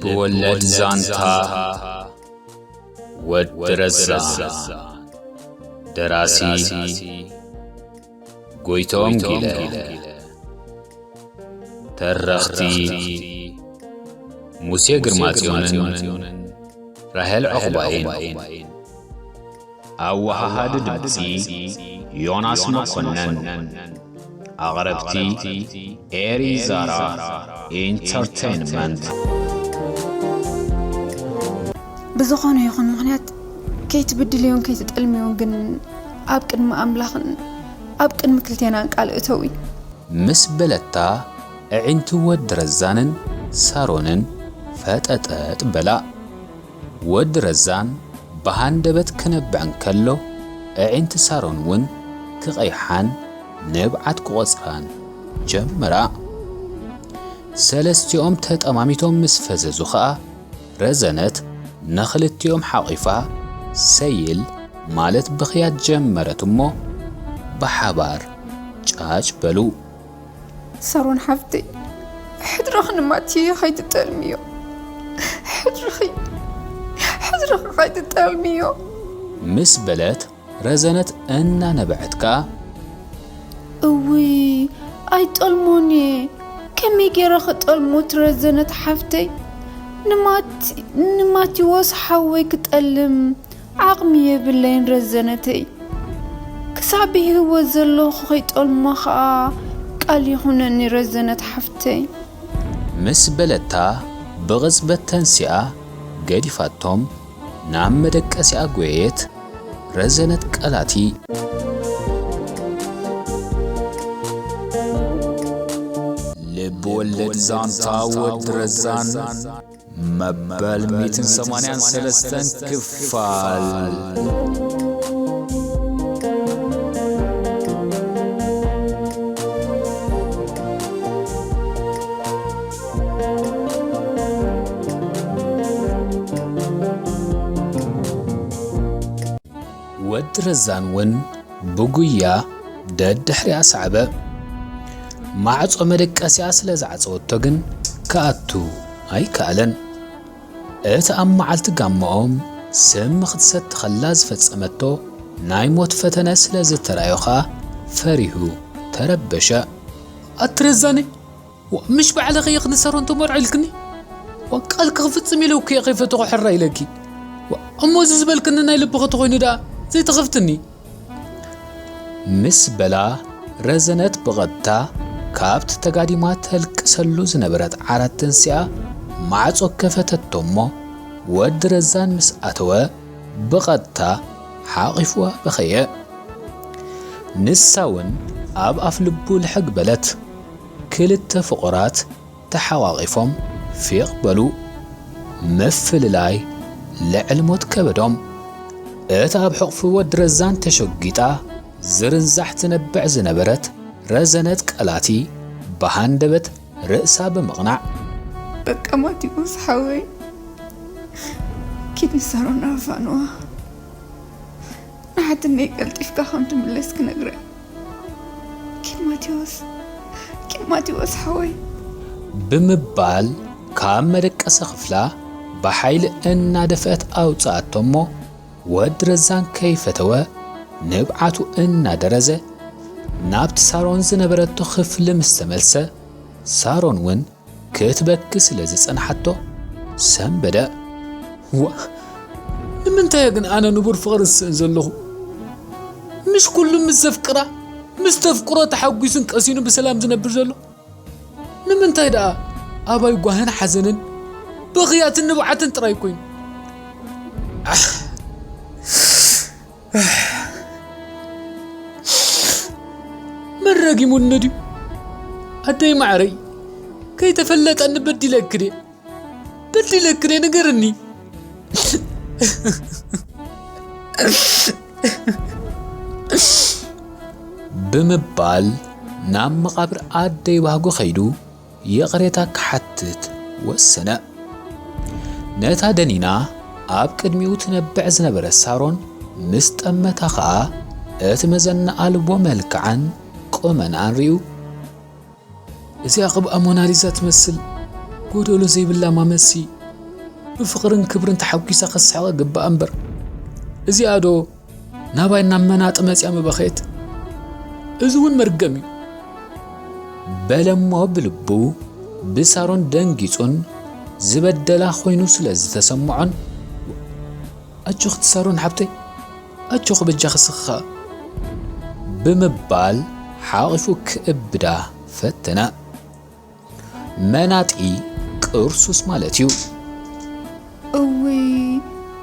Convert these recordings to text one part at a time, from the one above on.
ልብ ወለድ ዛንታ ወዲ ረዛን። ደራሲ ጎይቶም ጊለ። ተረኽቲ ሙሴ ግርማጽዮንን ራሄል ዑቕባይን። ኣወሃሃዲ ድምጺ ዮናስ መኮነን። ኣቕረብቲ ኤሪ ዛራ ኢንተርቴይንመንት። ብዝኾነ ይኹን ምኽንያት ከይትብድልዮን ከይትጠልምዮን ግን ኣብ ቅድሚ ኣምላኽን ኣብ ቅድሚ ክልቴናን ቃል እተዊ። ምስ በለታ፣ ኣዒንቲ ወዲ ረዛንን ሳሮንን ፈጠጠጥ በላ። ወዲ ረዛን ብሃንደበት ክነብዕ እንከሎ፣ ኣዒንቲ ሳሮን እውን ክቐይሓን ንብዓት ክቖጽራን ጀመራ። ሰለስቲኦም ተጠማሚቶም ምስ ፈዘዙ ኸኣ፣ ረዘነት ንኽልቲኦም ሓቒፋ ሰይል ማለት ብኽያት ጀመረት እሞ፣ ብሓባር ጫጭ በሉ። ሳሮን ሓፍተይ፣ ሕድርኺ ንማቲ ኸይትጠልምዮ። ሕድርኺ፣ ሕድርኺ ኸይትጠልምዮ። ምስ በለት፣ ረዘነት እናነበዐት ከኣ፣ እውይ፣ ኣይጠልሞን እየ። ከመይ ገይረ ኽጠልሞ እቲ ረዘነት ሓፍተይ? ንማቲ-፣ ንማቲዎስ ሓወይ ክጠልም ዓቕሚ የብለይን ረዘነተይ። ክሳብ ብህይወት ዘለኹ ከይጠልሞ ኸኣ ቃል ይኹነኒ ረዘነት ሓፍተይ። ምስ በለታ ብቕጽበት ተንሲኣ ገዲፋቶም ናብ መደቀሲኣ ጎየየት። ረዘነት ቀላቲ። ልብ ወለድ ዛንታ ወዲ ረዛን። መበል ሚእትን ሰማንያን ሰለስተን ክፋል። ወዲ ረዛን እውን ብጉያ ደድሕሪኣ ሰዓበ። ማዕጾ መደቀሲኣ ስለ ዝዓጸወቶ ግን ክኣቱ ኣይከኣለን። እቲ ኣብ መዓልቲ ጋማኦም ስሚ ክትሰቲ ከላ ዝፈጸመቶ ናይ ሞት ፈተነ ስለ ዝተራእዮ ኸኣ ፈሪሁ ተረበሸ። ኣቲ ረዛነይ፣ ዋ፣ ምሽ ባዕልኺ ኢኺ ንሳሮን ተመርዖ ኢልክኒ? ዋ፣ ቃልኪ ክፍጽም ኢለ እኮ እየ ከይፈተኹ ሕራይ ኢለኪ። ዋ፣ እሞ እዚ ዝበልክኒ ናይ ልብኺ ተኾይኑ ደኣ ዘይትኸፍትኒ? ምስ በላ፣ ረዘነት ብቐጥታ ካብቲ ተጋዲማ ተልቅሰሉ ዝነበረት ዓራት ተንሲኣ ማዕጾ ከፈተቶ እሞ፣ ወዲ ረዛን ምስ ኣተወ፣ ብቐጥታ ሓቒፍዋ በኸየ። ንሳ እውን ኣብ ኣፍ ልቡ ልሕግ በለት። ክልተ ፍቑራት ተሓቋቒፎም ፊቕ በሉ። ምፍልላይ ልዕሊ ሞት ከበዶም። እታ ኣብ ሕቑፊ ወዲ ረዛን ተሸጒጣ ዝርንዛሕ ትነብዕ ዝነበረት ረዘነት ቀላቲ ብሃንደበት ርእሳ ብምቕናዕ፣ በቃ ማቴዎስ ሓወይ፣ ኪድ ንሳሮን ኣፋንዋ። ንሓትነይ ቀልጢፍካ ከም ትምለስ ክነግረ። ኪድ ማቴዎስ፣ ኪድ ማቴዎስ ሓወይ። ብምባል ካብ መደቀሲ ክፍላ ብሓይሊ እናደፍአት ኣውጽኣቶ እሞ፣ ወዲ ረዛን ከይፈተወ ንብዓቱ እናደረዘ ናብቲ ሳሮን ዝነበረቶ ክፍሊ ምስ ተመልሰ፣ ሳሮን እውን ክትበኪ ስለ ዝጸንሓቶ ሰንበደ። ዋ፣ ንምንታይ እየ ግን ኣነ ንቡር ፍቕሪ ዝስእን ዘለኹ? ምሽ ኩሉ ምስ ዘፍቅራ፣ ምስ ተፍቅሮ ተሓጒሱን ቀሲኑ ብሰላም ዝነብር ዘሎ? ንምንታይ ደኣ ኣባይ ጓህን ሓዘንን ብኽያትን ንብዓትን ጥራይ ኮይኑ? ኣሕ! መን ረጊሙኒ ድዩ? ኣደይ ማዕረይ፣ ከይተፈለጠኒ በዲለኪ ድየ? በዲለኪ ድየ? ንገርኒ። ብምባል ናብ መቓብር ኣደይ ባህጉ ከይዱ ይቕሬታ ክሓትት ወሰነ። ነታ ደኒና ኣብ ቅድሚኡ ትነብዕ ዝነበረት ሳሮን ምስ ጠመታ ኸኣ፣ እቲ መዘና ኣልቦ መልክዓን ቁመናኣን ሪኡ፣ "እዚኣ ቅብኣ ሞናሊዛ ትመስል፣ ጎደሎ ዘይብላ ማመሲ፣ ብፍቕርን ክብርን ተሓጒሳ ከስሕቐ ግባኣ እምበር፣ እዚኣዶ ናባይ ናብ መናጢ መጺኣ ምበኸየት። እዚ እውን መርገም እዩ። በለሞ ብልቡ ብሳሮን ደንጊጹን ዝበደላ ኮይኑ ስለ ዝተሰምዖን፣ ኣጆኺ ሳሮን ሓብተይ፣ ኣጆኺ በጃኺ ስኺ ኸኣ ብምባል ሓቒፉ ክእብዳ ፈተነ። መናጢ ቅርሱስ ማለት እዩ። እውይ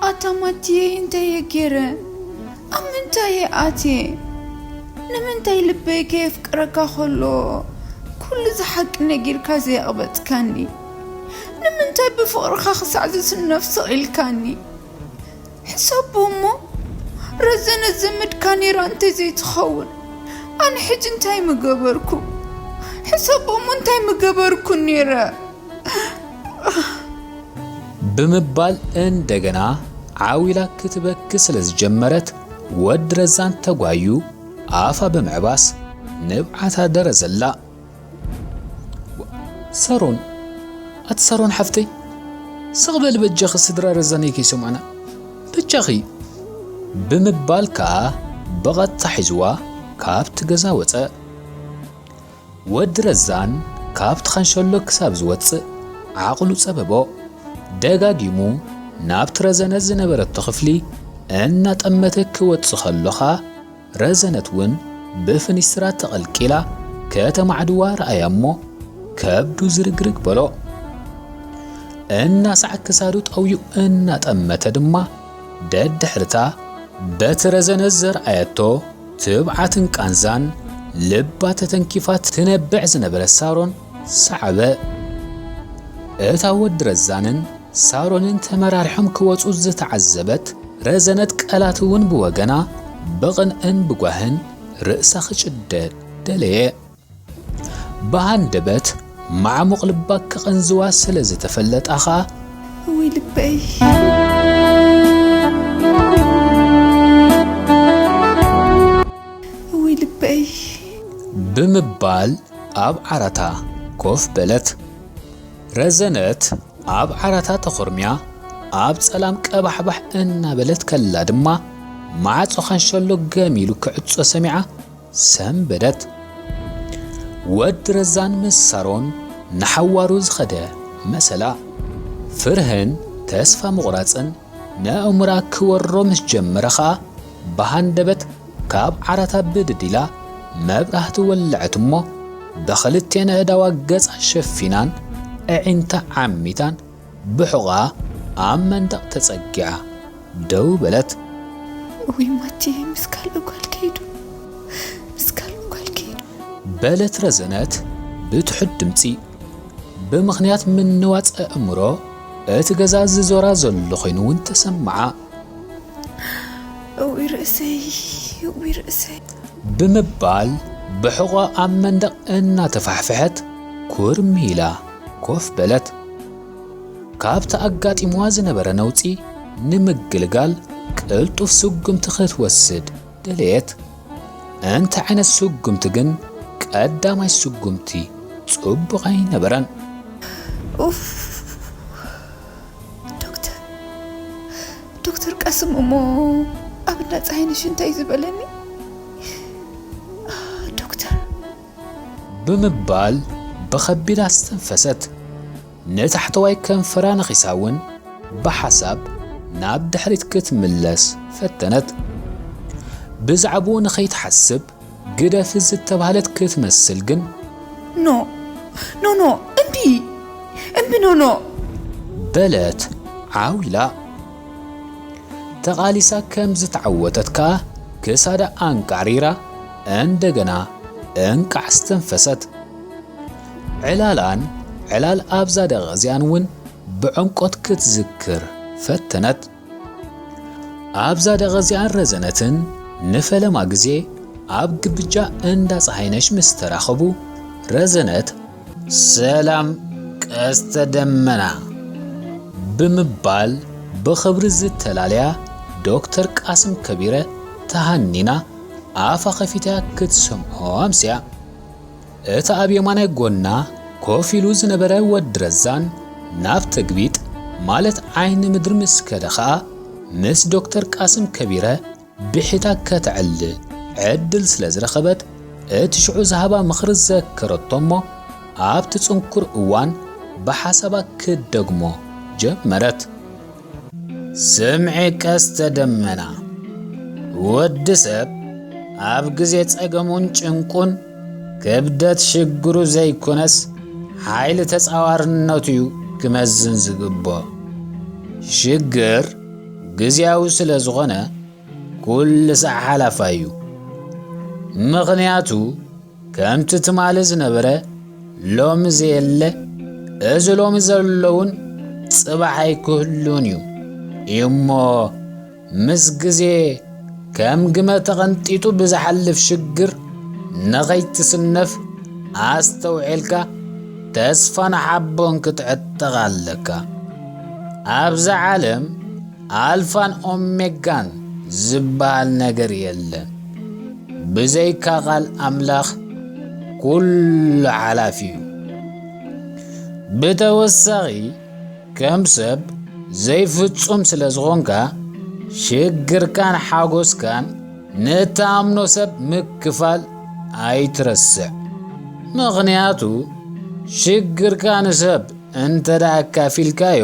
ኣታ ማትየይ፣ እንታይ እየ ገይረ? ኣብ ምንታይ እየ ኣትየ? ንምንታይ ልበይ ከየፍቅረካ ከሎ ኩሉ ዝሓቂ ነጊርካ ዘየቕበጽካኒ? ንምንታይ ብፍቕርኻ ክሳዕ ዝስነፍ ስቕ ኢልካኒ? ሕሰቦ እሞ፣ ረዘነት ዘመድካ ነይራ እንተዘይትኸውን፣ ኣነ ሕጂ እንታይ ምገበርኩ? ሕሰቦ እሞ፣ እንታይ ምገበርኩ ነይረ? ብምባል እንደገና ዓው ኢላ ክትበኪ ስለ ዝጀመረት፣ ወዲ ረዛን ተጓዩ ኣፋ ብምዕባስ ንብዓታ ደረዘላ። ሳሮን፣ ኣቲ ሳሮን ሓፍተይ፣ ስቕ በሊ በጃኺ፣ ስድራ ረዛነይ ከይሰምዑና፣ በጃኺ፣ ብምባል ከኣ ብቐጥታ ሒዝዋ ካብቲ ገዛ ወጸ። ወዲ ረዛን ካብቲ ካንሸሎ ክሳብ ዝወጽእ ዓቕሉ ጸበቦ። ደጋጊሙ ናብቲ ረዘነት ዝነበረቶ ክፍሊ እናጠመተ ክወጽእ ከሎ ኸኣ፣ ረዘነት እውን ብፍኒስትራ ተቐልቂላ ከተማዕድዋ ረኣያ እሞ፣ ከብዱ ዝርግርግ በሎ። እናሳዕ ክሳዱ ጠውዩ እናጠመተ ድማ፣ ደድሕርታ በቲ ረዘነት ዘርኣየቶ ትብዓትን ቃንዛን ልባ ተተንኪፋ ትነብዕ ዝነበረት ሳሮን ሰዓበ። እታ ወዲ ረዛንን ሳሮንን ተመራሪሖም ክወጹ ዝተዓዘበት ረዘነት ቀላት እውን ብወገና ብቕንእን ብጓህን ርእሳ ክጭደ ደለየ። ብሃንደበት ማዕሙቕ ልባ ክቕንዝዋ ስለ ዝተፈለጣ ኸኣ፣ እውይ ልበይ፣ እውይ ልበይ፣ ብምባል ኣብ ዓራታ ኮፍ በለት። ረዘነት ኣብ ዓራታ ተኾርምያ ኣብ ጸላም ቀባሕባሕ እናበለት ከላ ድማ፣ ማዕጾ ካንሸሎ ገም ኢሉ ክዕጾ ሰሚዓ ሰንበደት። ወዲ ረዛን ምስ ሳሮን ንሓዋሩ ዝኸደ መሰላ። ፍርህን ተስፋ ምቑራጽን ነእምራ ክወሮ ምስ ጀመረ ኸኣ፣ ብሃንደበት ካብ ዓራታ ብድድ ኢላ መብራህቲ ወለዐት እሞ፣ ብኽልቴን ኣእዳዋ ገጻ ሸፊናን ኣዒንታ ዓሚታን ብሑቓ ኣብ መንደቕ ተጸጊዓ ደው በለት። እውይ ማቲ፣ ምስ ካልእ ጓል ከይዱ፣ ምስ ካልእ ጓል ከይዱ። በለት ረዘነት ብትሑት ድምጺ። ብምኽንያት ምንዋጽ ኣእምሮ እቲ ገዛ ዝዞራ ዘሎ ኮይኑ እውን ተሰምዓ። እውይ ርእሰይ፣ እውይ ርእሰይ። ብምባል ብሕቖ ኣብ መንደቕ እናተፋሕፈሐት ኩርም ኢላ ኮፍ በለት። ካብቲ ኣጋጢምዋ ዝነበረ ነውጺ ንምግልጋል ቅልጡፍ ስጉምቲ ክትወስድ ደለየት። እንታይ ዓይነት ስጉምቲ ግን ቀዳማይ ስጉምቲ ጽቡቕ ኣይነበረን። ኡፍ፣ ዶክተር፣ ዶክተር ቃስም እሞ ኣብ እንዳ ፀሃይነሽ እንታይ ዝበለኒ? ዶክተር። ብምባል ብኸቢድ ኣስተንፈሰት። ንታሕተዋይ ከንፈራ ነኺሳ እውን ብሓሳብ ናብ ድሕሪት ክትምለስ ፈተነት። ብዛዕባኡ ንኸይትሓስብ ግደፊ ዝተባህለት ክትመስል ግን፣ ኖ፣ ኖ፣ ኖ፣ እምቢ፣ እምቢ፣ ኖ፣ ኖ። በለት ዓው ኢላ። ተቓሊሳ ከም ዝተዓወተት ከኣ ክሳዳ ኣንቃዕሪራ እንደገና እንቃዕ ኣስተንፈሰት። ዕላላን ዕላል ኣብዛ ደቂቕ እዚኣን እውን ብዕምቆት ክትዝክር ፈተነት። ኣብዛ ደቂቕ እዚኣን ረዘነትን ንፈለማ ግዜ ኣብ ግብጃ እንዳ ፀሃይነሽ ምስ ተራኸቡ፣ ረዘነት ሰላም ቀስተ ደመና ብምባል ብኽብሪ ዝተላለያ ዶክተር ቃስም ከቢረ ተሃኒና ኣፋ ከፊታ ክትሰምዖ ኣምስያ። እቲ ኣብ የማናይ ጎና ኮፍ ኢሉ ዝነበረ ወዲ ረዛን ናብ ተግቢጥ ማለት ዓይኒ ምድሪ ምስ ከደ ኸኣ ምስ ዶክተር ቃስም ከቢረ ብሒታ ከተዕሊ ዕድል ስለ ዝረኸበት እቲ ሽዑ ዝሃባ ምኽሪ ዘከረቶ እሞ ኣብቲ ጽንኩር እዋን ብሓሳባ ክትደግሞ ጀመረት። ስምዒ ቀስተ ደመና፣ ወዲ ሰብ ኣብ ግዜ ጸገሙን ጭንቁን ክብደት ሽግሩ ዘይኮነስ ሓይሊ ተጻዋርነቱ እዩ ክመዝን ዝግብኦ። ሽግር ግዜያዊ ስለ ዝኾነ ኩሉ ሳዕ ሓላፋይ እዩ። ምኽንያቱ ከምቲ ትማሊ ዝነበረ ሎሚ ዘየለ፣ እዚ ሎሚ ዘሎ እውን ጽባሕ ኣይክህሉን እዩ። እሞ ምስ ግዜ ከም ግመ ተቐንጢጡ ብዝሓልፍ ሽግር ንኸይትስነፍ ኣስተውዒልካ ተስፋን ሓቦን ክትዕጠቕ ኣለካ። ኣብዛ ዓለም ኣልፋን ኦሜጋን ዝበሃል ነገር የለን። ብዘይካ ቃል ኣምላኽ ኩሉ ሓላፊ እዩ። ብተወሳኺ ከም ሰብ ዘይፍጹም ስለ ዝኾንካ ሽግርካን ሓጎስካን ንእትኣምኖ ሰብ ምክፋል ኣይትረስዕ። ምኽንያቱ ሽግርካ ንሰብ እንተ ደኣ ኣካፊልካዮ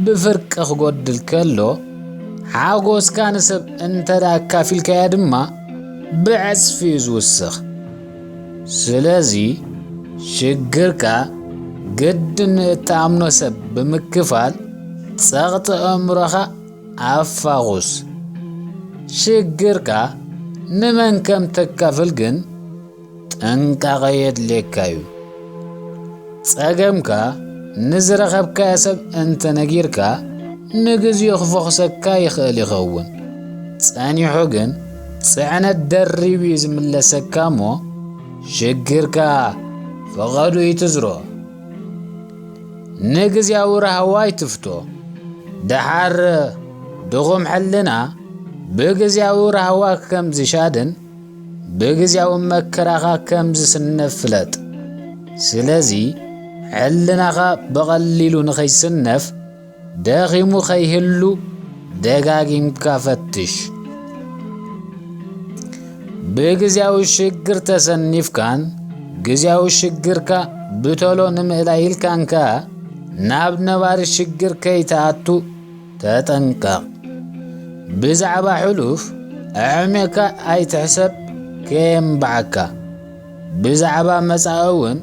ብፍርቂ ክጎድል ከሎ፣ ሓጎስካ ንሰብ እንተ ደኣ ኣካፊልካያ ድማ ብዕጽፊ እዩ ዝውስኽ። ስለዚ ሽግርካ ግድን ንእትኣምኖ ሰብ ብምክፋል ጸቕጢ ኣእምሮኻ ኣፋኹስ። ሽግርካ ንመን ከም ተካፍል ግን ጥንቃቐ የድልየካ እዩ። ጸገምካ ንዝረኸብካዮ ሰብ እንተ ነጊርካ፣ ንግዜኡ ክፈኹሰካ ይኽእል ይኸውን። ጸኒሑ ግን ጽዕነት ደሪቡ እዩ ዝምለሰካ እሞ፣ ሽግርካ ፈቐዱ ይትዝሮ። ንግዜያዊ ራህዋ ይትፍቶ። ደሓር ድኹም ሕልና ብግዜያዊ ራህዋ ከም ዝሻድን ብግዜያዊ መከራኻ ከም ዝስነፍ ፍለጥ። ስለዚ፣ ሕልናኻ ብቐሊሉ ንኸይስነፍ፣ ደኺሙ ኸይህሉ ደጋጊምካ ፈትሽ። ብግዜያዊ ሽግር ተሰኒፍካን ግዜያዊ ሽግርካ ብቶሎ ንምእላይ ኢልካን ከኣ ናብ ነባሪ ሽግር ከይትኣቱ ተጠንቀቕ። ብዛዕባ ሕሉፍ ኣዕሚቕካ ኣይትሕሰብ ከየንብዓካ። ብዛዕባ መጻኢ እውን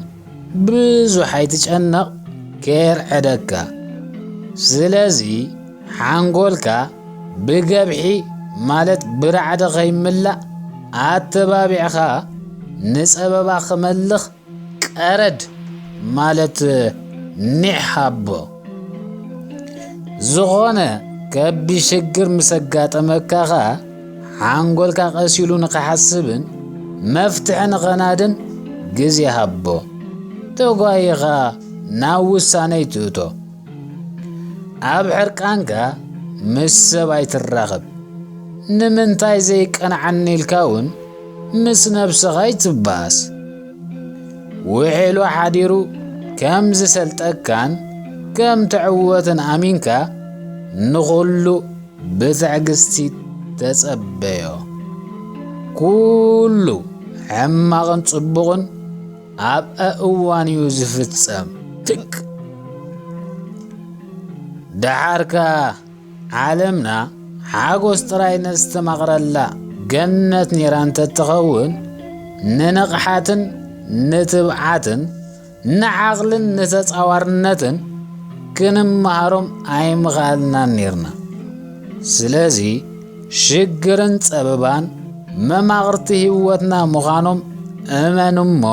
ብዙሕ ኣይትጨነቕ ከየርዕደካ። ስለዚ ሓንጎልካ ብገብሒ ማለት ብራዕዲ ከይምላእ ኣተባቢዕኻ ንጸበባ ክመልኽ ቀረድ ማለት ኒሕ ሃቦ። ዝኾነ ከቢድ ሽግር ምስ ኣጋጠመካ ኸኣ ሓንጎልካ ቀስ ኢሉ ንኽሓስብን መፍትሒ ንኸናድን ግዜ ሃቦ። ተጓይኻ ናብ ውሳነ ይትእቶ። ኣብ ሕርቃንካ ምስ ሰብ ኣይትራኸብ። ንምንታይ ዘይቀንዓኒ ኢልካ እውን ምስ ነብስኻ ኣይትበኣስ። ውዒሉ ሓዲሩ ከም ዝሰልጠካን ከም ትዕወትን ኣሚንካ ንኹሉ ብትዕግስቲ ተጸበዮ። ኩሉ ሕማቕን ጽቡቕን ኣብ ኣእዋን እዩ ዝፍጸም። ትንክ። ደሓርካ ዓለምና ሓጎስ ጥራይ ነስተማቕረላ ገነት ኔራ እንተትኸውን፣ ንንቕሓትን ንትብዓትን ንዓቕልን ንተጻዋርነትን ክንመሃሮም ኣይምኸኣልናን ኔርና። ስለዚ ሽግርን ጸበባን መማቕርቲ ህይወትና ምዃኖም እመን እሞ፣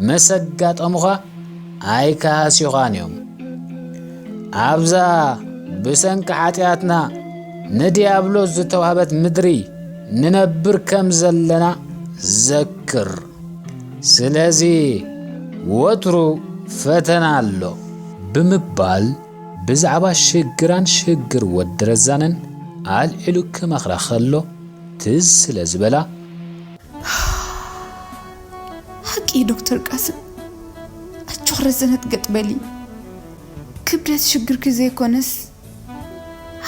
ምስ ኣጋጠሙኻ ኣይከሃስዩኻን እዮም። ኣብዛ ብሰንኪ ሓጢኣትና ንዲያብሎስ ዝተዋህበት ምድሪ ንነብር ከም ዘለና ዘክር። ስለዚ ወትሩ ፈተና ኣሎ። ብምባል ብዛዕባ ሽግራን ሽግር ወዲ ረዛንን ኣልዒሉ ክመኽራ ከሎ ትዝ ስለ ዝበላ፣ ሓቂ ዶክተር ቃስም፣ ኣጆኺ ረዘነት ገጥ በሊ። ክብደት ሽግርኪ ዘይኮነስ፣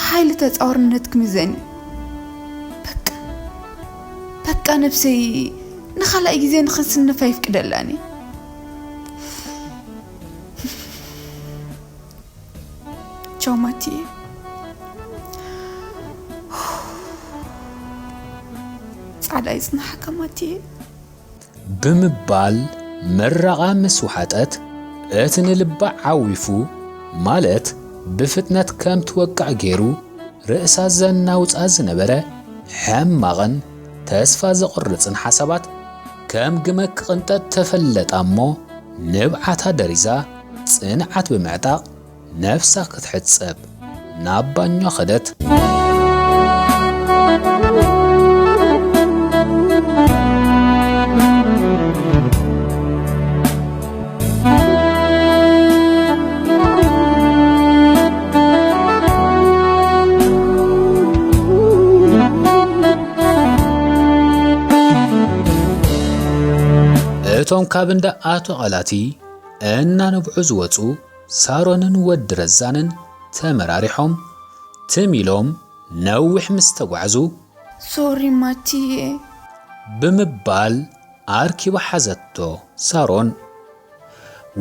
ሓይሊ ተጻዋርነትኪ ምዘኒ። በቃ፣ በቃ ነብሰይ ንኻልኣይ ግዜ ንኽንስነፍ ኣይፍቅደላን እየ። ቻው ማቲየ። ጻዕዳ ይጽናሓካ ማቲየ። ብምባል ምራቓ ምስ ወሓጠት፣ እቲ ንልባ ዓዊፉ፣ ማለት ብፍጥነት ከም ትወቅዕ ገይሩ ርእሳ ዘናውጻ ዝነበረ ሕማቕን ተስፋ ዘቑርጽን ሓሳባት ከም ግመ ክቕንጠጥ ተፈለጣ እሞ፣ ንብዓታ ደሪዛ ጽንዓት ብምዕጣቕ ነፍሳ ክትሕጸብ ናብ ባኞ ከደት። እቶም ካብ እንዳ ኣቶ ቐላቲ እናነብዑ ዝወጹ ሳሮንን ወዲ ረዛንን ተመራሪሖም ትም ኢሎም ነዊሕ ምስ ተጓዕዙ፣ ሶሪ ማቲየ። ብምባል ኣርኪባ ሓዘቶ ሳሮን።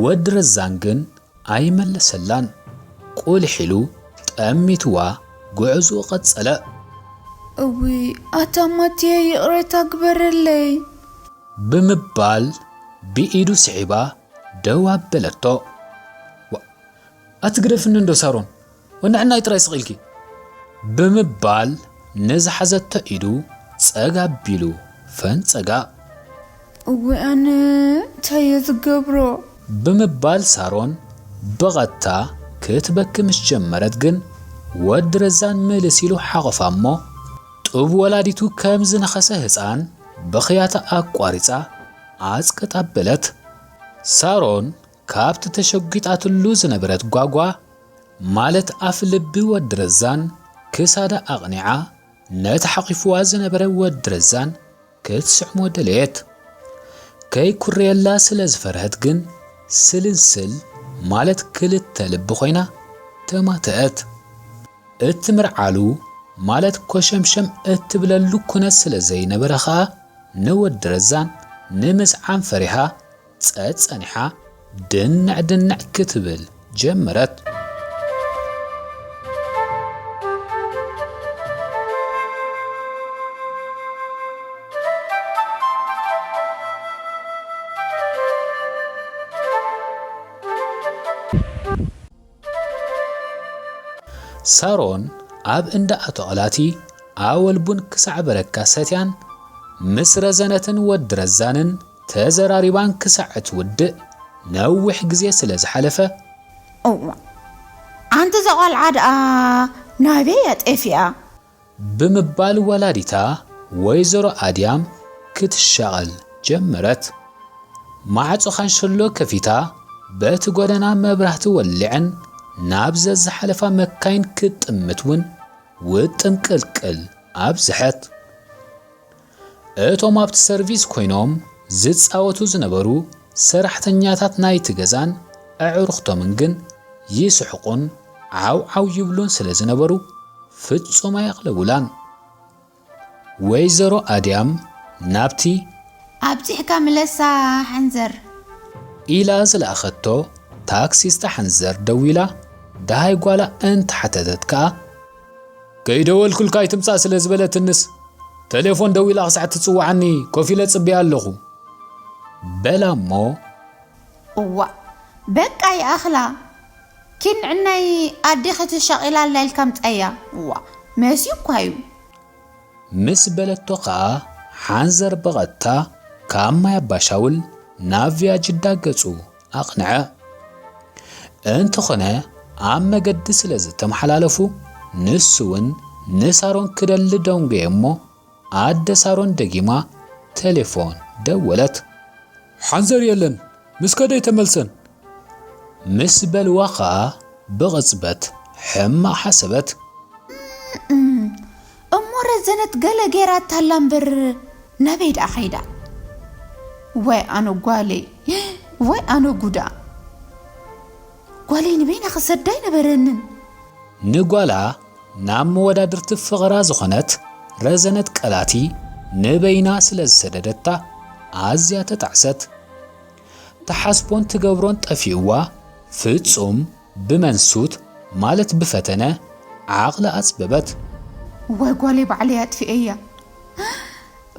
ወዲ ረዛን ግን ኣይመለሰላን። ቁልሕ ኢሉ ጠሚትዋ ጉዕዞኡ ቀጸለ። እውይ ኣታ ማቲየ ይቕሬታ ግበረለይ። ብምባል ብኢዱ ስዒባ ደው ኣበለቶ። ዋ፣ ኣትግደፍኒ እንዶ ሳሮን፣ ወንዕናይ ጥራይ ስቕ ኢልኪ። ብምባል ንዝሓዘቶ ኢዱ ጸግ ኣቢሉ ፈንጸጋ። እወ ኣነ እንታይ እየ ዝገብሮ? ብምባል ሳሮን ብቐጥታ ክትበኪ ምስ ጀመረት ግን ወዲ ረዛን ምልስ ኢሉ ሓቖፋ እሞ ጡብ ወላዲቱ ከም ዝነኸሰ ህጻን ብኽያታ ኣቋሪጻ ኣጽቅጥ ኣበለት። ሳሮን ካብቲ ተሸጒጣትሉ ዝነበረት ጓጓ ማለት ኣፍ ልቢ ወዲ ረዛን ክሳዳ ኣቕኒዓ ነቲ ሓቒፍዋ ዝነበረ ወዲ ረዛን ክትስዕሞ ደለየት። ከይኩርየላ ስለ ዝፈርሀት ግን ስልንስል ማለት ክልተ ልቢ ኮይና ተማተአት። እትምርዓሉ ማለት ኮሸምሸም እትብለሉ ኩነት ስለ ዘይነበረ ኸኣ ንወዲ ረዛን ንምስዓም ፈሪሃ ጸጸኒሓ ድንዕ ድንዕ ክትብል ጀመረት። ሳሮን ኣብ እንዳ ኣቶ ቐላቲ ኣወል ቡን ክሳዕ በረካ ሰትያን ምስ ረዘነትን ወዲ ረዛንን ተዘራሪባን ክሳዕ እትውድእ ነዊሕ ግዜ ስለ ዝሓለፈ፣ እዋ ኣንቲ እዛ ቖልዓ ደኣ ናበይ እያ ጠፊኣ? ብምባል ወላዲታ ወይዘሮ ኣድያም ክትሻቐል ጀመረት። ማዕጾ ካንሸሎ ከፊታ በቲ ጎደና መብራህቲ ወሊዐን ናብ ዘዝሓለፋ መካይን ክትጥምት እውን ውጥም ቅልቅል ኣብዝሐት። እቶም ኣብቲ ሰርቪስ ኮይኖም ዝጻወቱ ዝነበሩ ሰራሕተኛታት ናይቲ ገዛን ኣዕሩኽቶምን ግን ይስሕቁን ዓው ዓው ይብሉን ስለ ዝነበሩ ፍጹም ኣየቕለቡላን። ወይዘሮ ኣድያም ናብቲ ኣብጺሕካ ምለሳ ሓንዘር ኢላ ዝለኣኸቶ ታክሲስታ ሓንዘር ደዊላ ደሃይ ጓላ እንተሓተተት ከኣ ከይደወልኩልካ ኣይትምጻእ ስለ ዝበለትንስ ተሌፎን ደዊላ ክሳዕ ትጽውዓኒ ኮፍ ኢለ ጽብያ ኣለኹ በላ እሞ እዋእ በቃ ይኣኽላ ኪድ ንዕናይ ኣዴኺ ተሻቒላ ኣላ ኢልካ ምጻያ እዋእ መስዩ እኳ እዩ ምስ በለቶ ኸኣ ሓንዘር ብቐጥታ ካብ ማይ ኣባሻውል ናብ ቪያጅዳ ገጹ ኣቕንዐ። እንተኾነ ኣብ መገዲ ስለ ዝተመሓላለፉ ንሱ እውን ንሳሮን ክደሊ ደንጎየ እሞ ኣደ ሳሮን ደጊማ ተሌፎን ደወለት። ሓንዘር የለን ምስ ከደ ኣይተመልሰን ምስ በልዋ ኸኣ ብቕጽበት ሕማቕ ሓሰበት። እሞ ረዘነት ገለ ገይራታ ኣላ እምበር ናበይ ደኣ ከይዳ? ወይ ኣነ ጓለይ ወይ ኣነ ጉዳ። ጓለይ ንበይና ክሰዳ ኣይነበረንን። ንጓላ ናብ መወዳድርቲ ፍቕራ ዝኾነት ረዘነት ቀላቲ ንበይና ስለ ዝሰደደታ ኣዝያ ተጣዕሰት። ትሓስቦን ትገብሮን ጠፊእዋ ፍጹም ብመንሱት ማለት ብፈተነ ዓቕላ ኣጽበበት። እዋይ ጓለይ ባዕለይ ኣጥፊኤያ።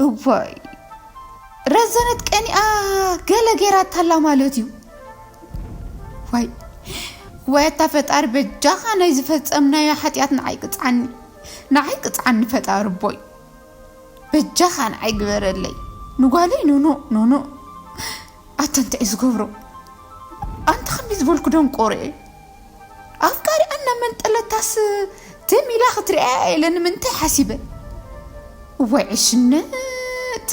እዋይ ረዘነት ቀኒኣ ገለ ጌራታላ ማለት እዩ። ዋይ ዋይ ኣታ ፈጣሪ በጃኻ ናይ ዝፈጸምናዮ ሓጢኣት ንዓይ ቅጽዓኒ። ንዓይ ቅጽዓኒ ፈጣሪ ቦይ። በጃኻ ንዓይ ግበረለይ። ንጓለይ ኑኑ ኑኑ ኣታ እንታይ እዩ ዝገብሮ? ኣንታ ከመይ ዝበልኩ ደንቆሮ እየ። ኣፍቃሪኣ እናመንጠለታስ ትም ኢላ ክትሪኣያ ኢለ ንምንታይ ሓሲበ? እዋይ ዕሽነት!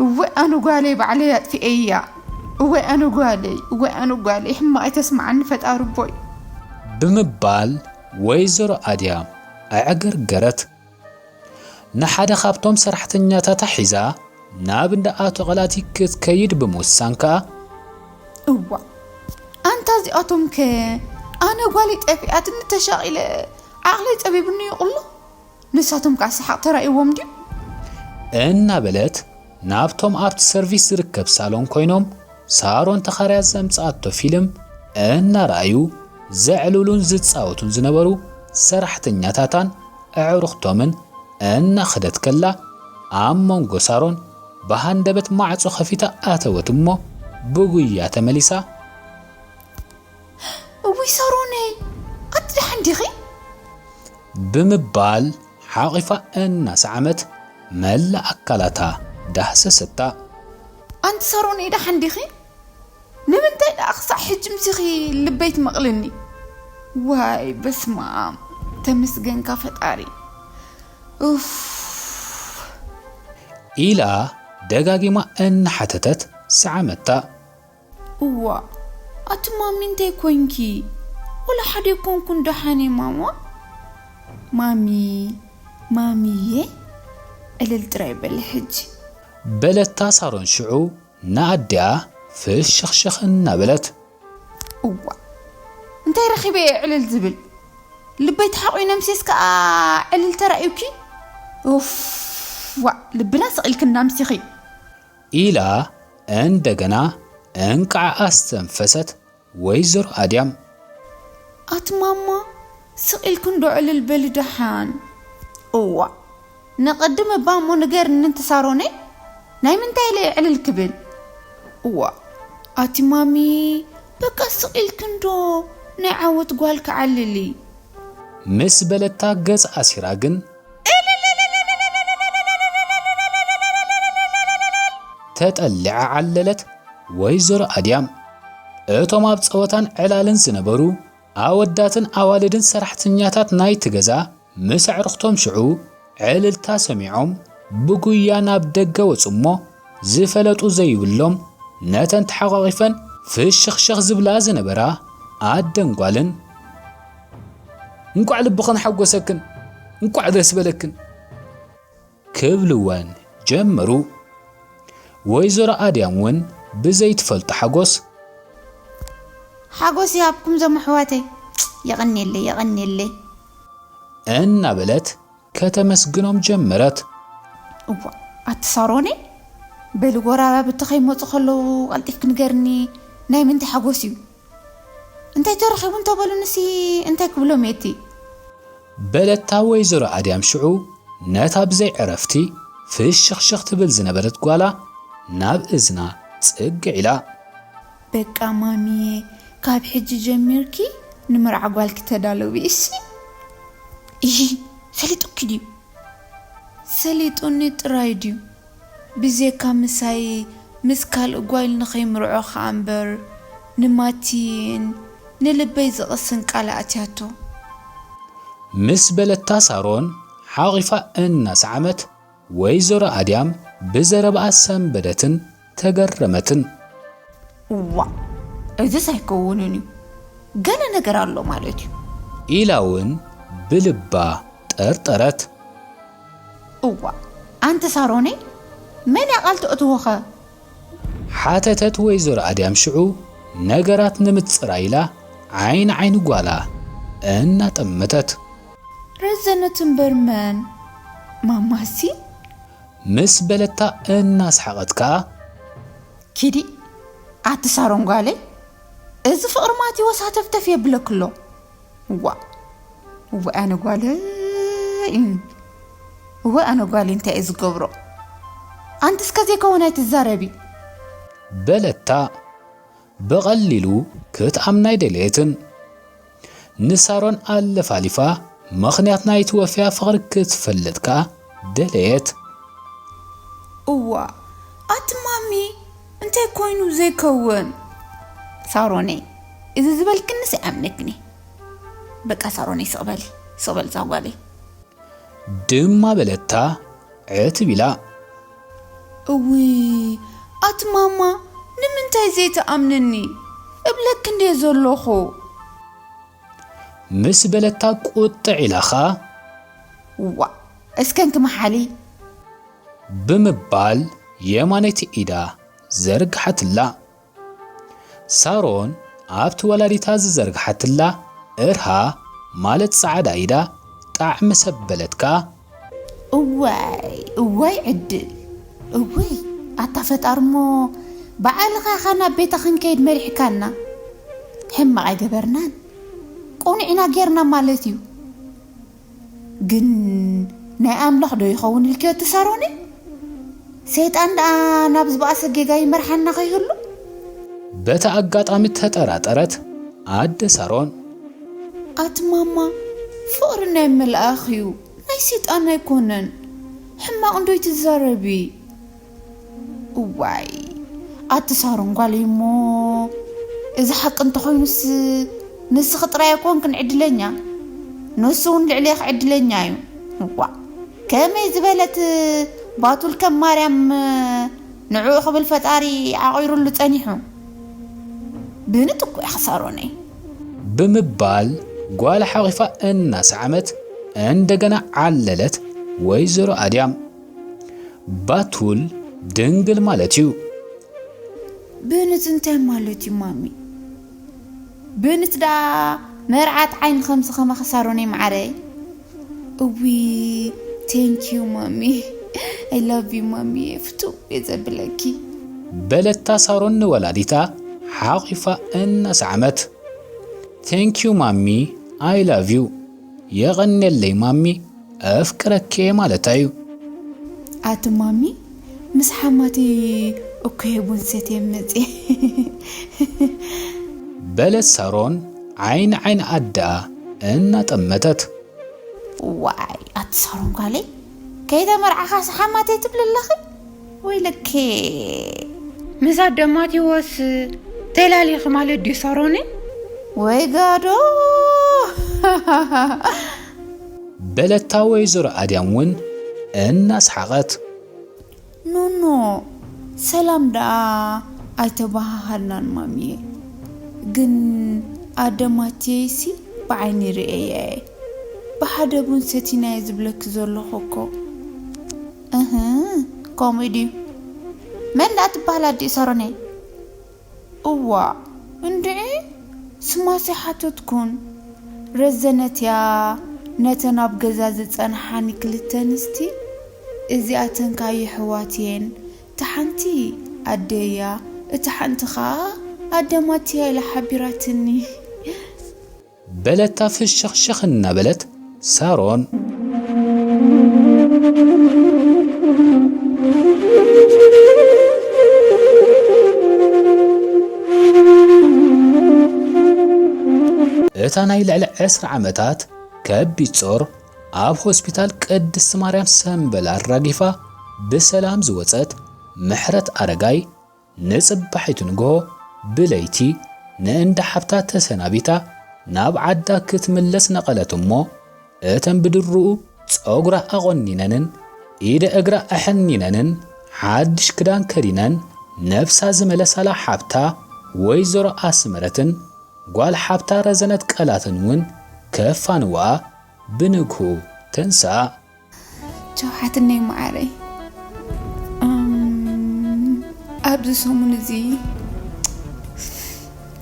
እዋይ ኣነ ጓለይ ባዕለይ ኣጥፊኤያ። እዋይ ኣነ ጓለይ፣ እዋይ ኣነ ጓለይ፣ ሕማቕ ኣይተስምዓኒ ፈጣሪ ቦይ። ብምባል ወይዘሮ ኣድያም ኣዕገርገረት። ንሓደ ካብቶም ሰራሕተኛታታ ሒዛ ናብ እንዳ ኣቶ ቐላቲ ክትከይድ ብምውሳን ከኣ፣ እዋ ኣንታ እዚኣቶም ከ ኣነ ጓለይ ጠፊኣትኒ ተሻቒለ ዓቕለይ ጸቢብኒ ይቕሎ ንሳቶም ከኣ ሰሓቕ ተራእይዎም ድዩ? እናበለት ናብቶም ኣብቲ ሰርቪስ ዝርከብ ሳሎን ኮይኖም ሳሮን ተኻርያ ዘምጽኣቶ ፊልም እናረኣዩ ዘዕልሉን ዝጻወቱን ዝነበሩ ሰራሕተኛታታን ኣዕሩኽቶምን እናኸደት ከላ ኣብ መንጎ ሳሮን ብሃንደበት ማዕጾ ከፊታ ኣተወት እሞ ብጉያ ተመሊሳ። እውይ ሳሮነይ ኣቲ ደሓን ዲኺ? ብምባል ሓቒፋ እናሰዓመት መላእ ኣካላታ ዳህሰሰታ። ኣንቲ ሳሮነይ ደሓን ዲኺ? ንምንታይ ደኣ ክሳዕ ሕጂ ምሲኺ ልበይ ትመቕልኒ? ዋይ በስመኣም ተመስገንካ ፈጣሪ። ኡፍ። ኢላ ደጋጊማ እናሓተተት ሰዓመታ። እዋ ኣቲ ማሚ እንታይ ኮንኪ? ወላ ሓደ ኣይኮንኩን ደሓን እየ ማማ። ማሚ ማሚየ ዕልል ጥራይ በሊ ሕጂ። በለታ ሳሮን ሽዑ ንኣዲኣ ፍሽኽሽኽ እናበለት። እዋ እንታይ ረኺበ እየ ዕልል ዝብል? ልበይ ተሓቑነ ምሴስ ከኣ ዕልል ተራእዩኪ? ኡፍ ዋእ ልብና ስቕ ኢልክና ምሲኺ። ኢላ እንደገና እንቃዕ ኣስተንፈሰት ወይዘሮ ኣድያም። ኣቲ ማማ ስቕ ኢልክን ዶ ዕልል በሊ ደሓን። እዋ ንቐድም እባ እሞ ንገርኒ እንቲ ሳሮነይ ናይ ምንታይ ኢለ እየ ዕልል ክብል? እዋ ኣቲ ማሚ በቃ ስቕ ኢልክን ዶ ናይ ዓወት ጓል ክዓልሊ? ምስ በለታ ገጽ ኣሲራ ግን ተጠሊዓ ዓለለት ወይዘሮ ኣድያም። እቶም ኣብ ጸወታን ዕላልን ዝነበሩ ኣወዳትን ኣዋልድን ሰራሕተኛታት ናይቲ ገዛ ምስ ኣዕሩኽቶም ሽዑ ዕልልታ ሰሚዖም ብጉያ ናብ ደገ ወጹ እሞ ዝፈለጡ ዘይብሎም ነተን ተሓቋቒፈን ፍሽኽሽኽ ዝብላ ዝነበራ ኣደን ጓልን እንቋዕ ልብኽን ሓጎሰክን እንቋዕ ደስ በለክን ክብልወን ጀመሩ። ወይዘሮ ኣድያም እውን ብዘይትፈልጦ ሓጎስ ሓጎስ ይሃብኩም ዞም ኣሕዋተይ። የቐንየለይ የቐንየለይ እናበለት ከተመስግኖም ጀመረት። እዋ ኣቲ ሳሮነይ በሊ ጎራባብቲ ከይመፁ ከለዉ ቀልጢፍኪ ንገርኒ ናይ ምንታይ ሓጎስ እዩ? እንታይ ተረኺቡ እንተበሉንሲ እንታይ ክብሎም እየ እቲ? በለታ ወይዘሮ ኣድያም ሽዑ ነታ ብዘይ ዕረፍቲ ፍሽኽሽኽ ትብል ዝነበረት ጓላ ናብ እዝና ጽግዕ ኢላ። በቃ ማሚየ ካብ ሕጂ ጀሚርኪ ንመርዓ ጓልኪ ተዳለዊ እሺ? ኢሂ ሰሊጡኪ ድዩ? ሰሊጡኒ ጥራይ ድዩ? ብዜካ ምሳይ ምስ ካልእ ጓይል ንኸይምርዖ ኸኣ እምበር ንማቲን ንልበይ ዘቕስን ቃል ኣእትያቶ። ምስ በለታ ሳሮን ሓቒፋ እናሰዓመት ወይዘሮ ኣድያም ብዘረባኣ ሰንበደትን ተገረመትን። እዋ እዝስ ኣይከውንን እዩ፣ ገለ ነገር ኣሎ ማለት እዩ። ኢላ እውን ብልባ ጠርጠረት። እዋ ኣንቲ ሳሮነይ መን እያ ቃል ተእትዎኸ? ሓተተት ወይዘሮ ኣድያም ሽዑ ነገራት ንምጽራይ ኢላ ዓይኒ ዓይኒ ጓላ እናጠመተት። ረዘነት እምበር መን? ማማሲ? ምስ በለታ እናስሓቐት ከኣ። ኪዲ ኣቲ ሳሮን ጓለይ፣ እዚ ፍቕሪ ማቴዎስ ሃተፍተፍ የብለክሎ። ዋ እወ ኣነ ጓለይ እም፣ እወ ኣነ ጓለይ እንታይ እየ ዝገብሮ? ኣንቲ እስከ ዘይከውን ኣይትዛረቢ። በለታ ብቐሊሉ ክትኣምና ኣይደለየትን። ንሳሮን ኣለፋሊፋ ምኽንያት ናይቲ ወፍያ ፍቕሪ ክትፈልጥ ከኣ ደለየት። እዋ ኣቲ ማሚ እንታይ ኮይኑ ዘይከውን? ሳሮነይ እዚ ዝበልክንስ ይኣምነክኒ። በቃ ሳሮነይ ስቕ በሊ ስቕ በል ዛጓለይ። ድማ በለታ ዕትብ ኢላ። እውይ ኣቲ ማማ ንምንታይ ዘይትኣምንኒ እብለክ እንድየ ዘለኹ። ምስ በለታ ቁጥዕ ኢላ ኸኣ። ዋ እስከንኪ መሓሊ። ብምባል የማነይቲ ኢዳ ዘርግሓትላ። ሳሮን ኣብቲ ወላዲታ ዝዘርግሓትላ እርሃ ማለት ጻዕዳ ኢዳ ጣዕሚ ሰብ በለትካ። እዋይ እዋይ ዕድል እውይ ኣታ ፈጣር እሞ ባዕልኻ ኢኻ ናብ ቤታ ክንከይድ መሪሕካና። ሕማቕ ኣይገበርናን ቁኑዕ ኢና ጌርና ማለት እዩ። ግን ናይ ኣምላኽ ዶ ይኸውን ኢልክዮ እቲ ሳሮነ? ሰይጣን ደኣ ናብ ዝበኣሰ ጌጋ ይመርሓና ከይህሉ? በቲ ኣጋጣሚ ተጠራጠረት ኣደ ሳሮን። ኣቲ ማማ ፍቕሪ ናይ መልኣኽ እዩ ናይ ሰይጣን ኣይኮነን። ሕማቕ እንዶ ይትዛረቢ። እዋይ ኣቲ ሳሮን ጓለይ እሞ እዚ ሓቂ እንተኾይኑስ ንስኺ ጥራይ ኣይኮንክን ዕድለኛ፣ ንሱ እውን ልዕሌኺ ዕድለኛ እዩ። እዋ ከመይ ዝበለት ባቱል ከም ማርያም ንዕኡ ክብል ፈጣሪ ዓቒሩሉ ጸኒሑ። ብንጥቁ ኢኺ ሳሮነይ። ብምባል ጓል ሓቒፋ እናሰዓመት እንደገና ዓለለት ወይዘሮ ኣድያም። ባቱል ድንግል ማለት እዩ። ብንት እንታይ ማለት እዩ ማሚ? ብንት ደኣ መርዓት ዓይኒ ከምዚ ከማኺ ሳሮነይ መዓረይ። እዊ thank you ማሚ I love you ማሚ ፍትው እየ ዘብለኪ። በለታ ሳሮን ንወላዲታ ሓቒፋ እናሰዓመት። Thank you ማሚ I love you የቐንየለይ ማሚ ኣፍቅረኪ እየ ማለታ እዩ። ኣቲ ማሚ ምስ ሓማቲ እኮ ቡን ሰትየ መፅየ። በለት ሳሮን ዓይኒ ዓይኒ ኣደኣ እናጠመተት። ዋይ ኣቲ ሳሮን ጓለይ ከይተመርዓኻስ ሓማተይ ትብሊ ኣለኺ? ወይለኬ። ምስ ኣደ ማቴዎስ ተላሊኺ ማለት ድዩ ሳሮነይ? ወይ ጋዶ። በለታ ወይዘሮ ኣድያም እውን እናስሓቐት። ኖኖ ሰላም ደኣ ኣይተበሃሃልናን ማሚየ። ግን ኣደ ማቴይሲ ብዓይኒ ርእየያ እየ። ብሓደ ቡን ሰቲናየ ዝብለኪ ዘለኹ እኮ። እህ ከምኡ ድዩ? መን ደኣ ትበሃል ኣዲኡ ሰሮነይ? እዋእ እንድዒ ስማስ ኣይሓተትኩን። ረዘነት እያ ነተን ኣብ ገዛ ዝጸንሓኒ ክልተ ኣንስቲ። እዚኣተን ከኣ የሕዋት እየን። እታ ሓንቲ ኣደይ እያ፣ እታ ሓንቲ ኸኣ ኣደ ማቲ እያ ኢላ ሓቢራትኒ። በለታ ፍሽኽሽኽ እናበለት ሳሮን። እታ ናይ ልዕሊ ዕስራ ዓመታት ከቢድ ጾር ኣብ ሆስፒታል ቅድስቲ ማርያም ሰምበል ኣራጊፋ ብሰላም ዝወጸት ምሕረት ኣረጋይ፣ ንጽባሒቱ ንግሆ ብለይቲ ንእንዳ ሓብታ ተሰናቢታ ናብ ዓዳ ክትምለስ ነቐለት እሞ፣ እተን ብድሩኡ ጸጉራ ኣቖኒነንን ኢደ እግራ ኣሐኒነንን ሓድሽ ክዳን ከዲነን ነብሳ ዝመለሳላ ሓብታ ወይዘሮ ኣስመረትን ጓል ሓብታ ረዘነት ቀላትን እውን ከፋንውኣ ብንግሁ ተንስኣ። ቻው ሓትነይ መዓረይ። እም፣ ኣብዚ ሰሙን እዚ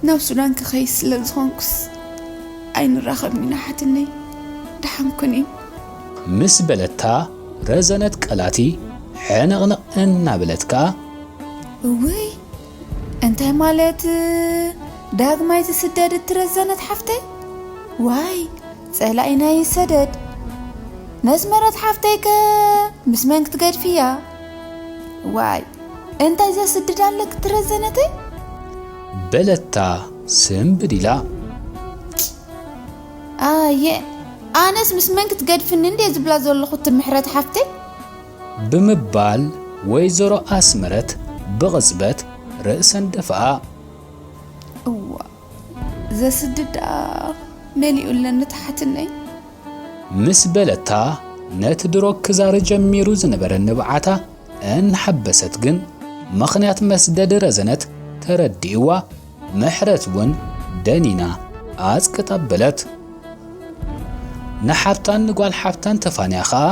ናብ ሱዳን ክኸይድ ስለ ዝኾንኩስ ኣይንራኸብን ኢና ሓትነይ። ደሓን ኩኒ። ምስ በለታ ረዘነት ቀላቲ ሕንቕንቕ እናበለት ከኣ እውይ እንታይ ማለት ዳግማይ ትስደድ እትረዘነት ሓፍተይ? ዋይ ጸላኢና ይሰደድ። ነስመረት ሓፍተይከ ምስ መን ክትገድፍያ? ዋይ እንታይ ዘስድድ ኣለክ ትረዘነተይ? በለታ ስንብድ ኢላ። ኣየ ኣነስ ምስ መን ክትገድፍኒ እንዴ ዝብላ ዘለኹ ትምሕረት ሓፍተይ? ብምባል ወይዘሮ ኣስመረት ብቕጽበት ርእሰን ደፍኣ። እዋ ዘስድዳ መሊኡ ኣለኒ ተሓትነይ። ምስ በለታ ነቲ ድሮ ክዛሪ ጀሚሩ ዝነበረ ንብዓታ እናሓበሰት ግን ምኽንያት መስደዲ ረዘነት ተረዲእዋ ምሕረት እውን ደኒና ኣጽቅጥ ኣበለት። ንሓብታን ንጓል ሓብታን ተፋንያ ኸኣ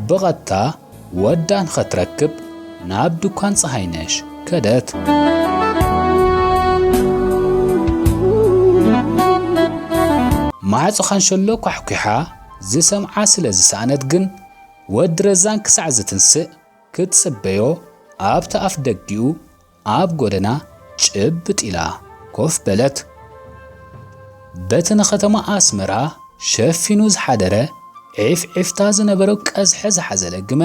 ብቐጥታ ወዳ ንኸትረክብ ናብ ድኳን ጸሃይነሽ ከደት። ማዕጾ ካንሸሎ ኳሕኲሓ ዝሰምዓ ስለ ዝሰኣነት ግን ወዲ ረዛን ክሳዕ ዝትንስእ ክትጽበዮ ኣብቲ ኣፍ ደጊኡ ኣብ ጎደና ጭብጥ ኢላ ኮፍ በለት። በቲ ንኸተማ ኣስመራ ሸፊኑ ዝሓደረ ዒፍዒፍታ ዝነበሮ ቀዝሐ ዝሓዘለ ግመ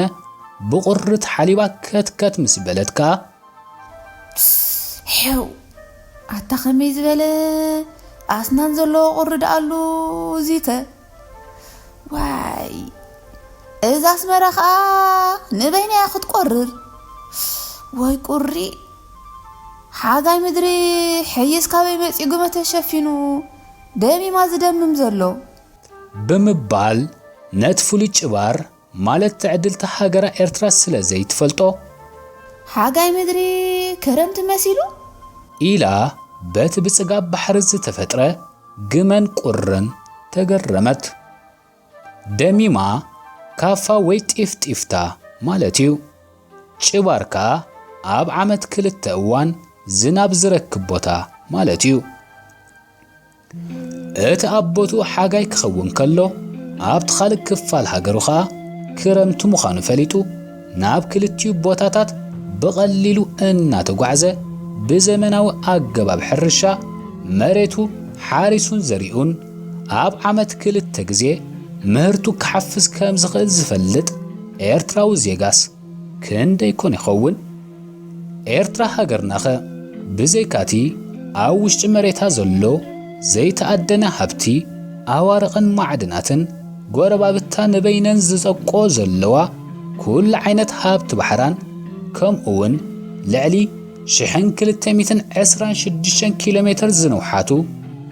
ብቑሪ ተሓሊባ ከትከት ምስ በለት ከኣ ሕው ኣታ ከመይ ዝበለ ኣስናን ዘለዎ ቁሪ ደኣሉ እዚተ ዋይ እዛ ኣስመራ ኸኣ ንበይና እያ ክትቆርር። ወይ ቁሪ ሓጋይ ምድሪ ሕይስ ካበይ መጺኡ ግመ ተሸፊኑ ደሚማ ዝደምም ዘሎ። ብምባል ነቲ ፍሉይ ጭባር ማለት ትዕድልቲ ሃገራ ኤርትራ ስለ ዘይትፈልጦ ሓጋይ ምድሪ ክረምቲ መሲሉ ኢላ በቲ ብጽጋብ ባሕሪ ዝተፈጥረ ግመን ቁርን ተገረመት። ደሚማ ካፋ ወይ ጢፍጢፍታ ማለት እዩ። ጭባር ከኣ ኣብ ዓመት ክልተ እዋን ዝናብ ዝረክብ ቦታ ማለት እዩ። እቲ ኣብ ቦትኡ ሓጋይ ክኸውን ከሎ ኣብቲ ካልእ ክፋል ሃገሩ ኸኣ ክረምቲ ምዃኑ ፈሊጡ ናብ ክልቲኡ ቦታታት ብቐሊሉ እናተጓዕዘ ብዘመናዊ ኣገባብ ሕርሻ መሬቱ ሓሪሱን ዘሪኡን ኣብ ዓመት ክልተ ግዜ ምህርቱ ክሓፍስ ከም ዝኽእል ዝፈልጥ ኤርትራዊ ዜጋስ ክንደይ ኮን ይኸውን? ኤርትራ ሃገርናኸ ብዘይካቲ ኣብ ውሽጢ መሬታ ዘሎ ዘይተኣደነ ሃብቲ ኣዋርቕን ማዕድናትን ጎረባብታ ንበይነን ዝጸቆ ዘለዋ ኩሉ ዓይነት ሃብቲ ባሕራን ከምኡ እውን ልዕሊ ሽሕን ክልተ ሚእትን ዕስራን ሽዱሽተን ኪሎ ሜትር ዝንውሓቱ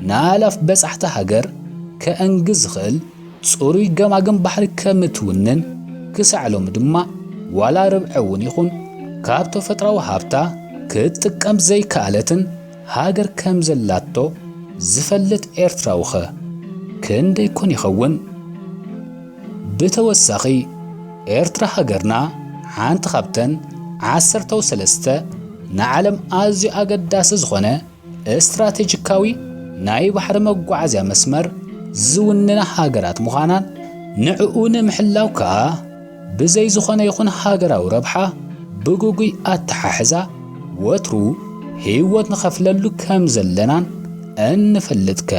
ንኣላፍ በጻሕቲ ሃገር ከእንግዝ ዝኽእል ጽሩይ ገማግም ባሕሪ ከም እትውንን ክሳዕ ሎሚ ድማ ዋላ ርብዒ እውን ይኹን ካብ ተፈጥራዊ ሃብታ ክትጥቀም ዘይከኣለትን ሃገር ከም ዘላቶ ዝፈልጥ ኤርትራዊ ኸ ክንደይ ኮን ይኸውን? ብተወሳኺ ኤርትራ ሃገርና ሓንቲ ካብተን ዓሰርተው ሰለስተ ንዓለም ኣዝዩ ኣገዳሲ ዝኾነ ስትራቴጂካዊ ናይ ባሕሪ መጓዓዝያ መስመር ዝውንና ሃገራት ምዃናን ንዕኡ ንምሕላው ከኣ ብዘይ ዝኾነ ይኹን ሃገራዊ ረብሓ ብግጉይ ኣተሓሕዛ ወትሩ ህይወት ንኸፍለሉ ከም ዘለናን እንፈልጥከ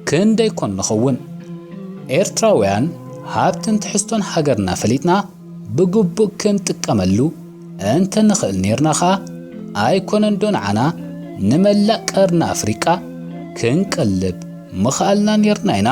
ክንደይ ኮን ንኸውን? ኤርትራውያን ሃብትን ትሕዝቶን ሃገርና ፈሊጥና ብግቡእ ክንጥቀመሉ እንተ ንኽእል ኔርና ኸኣ ኣይኮነንዶ ንዓና ንመላእ ቀርኒ ኣፍሪቃ ክንቀልብ ምኽኣልና ኔርና ኢና።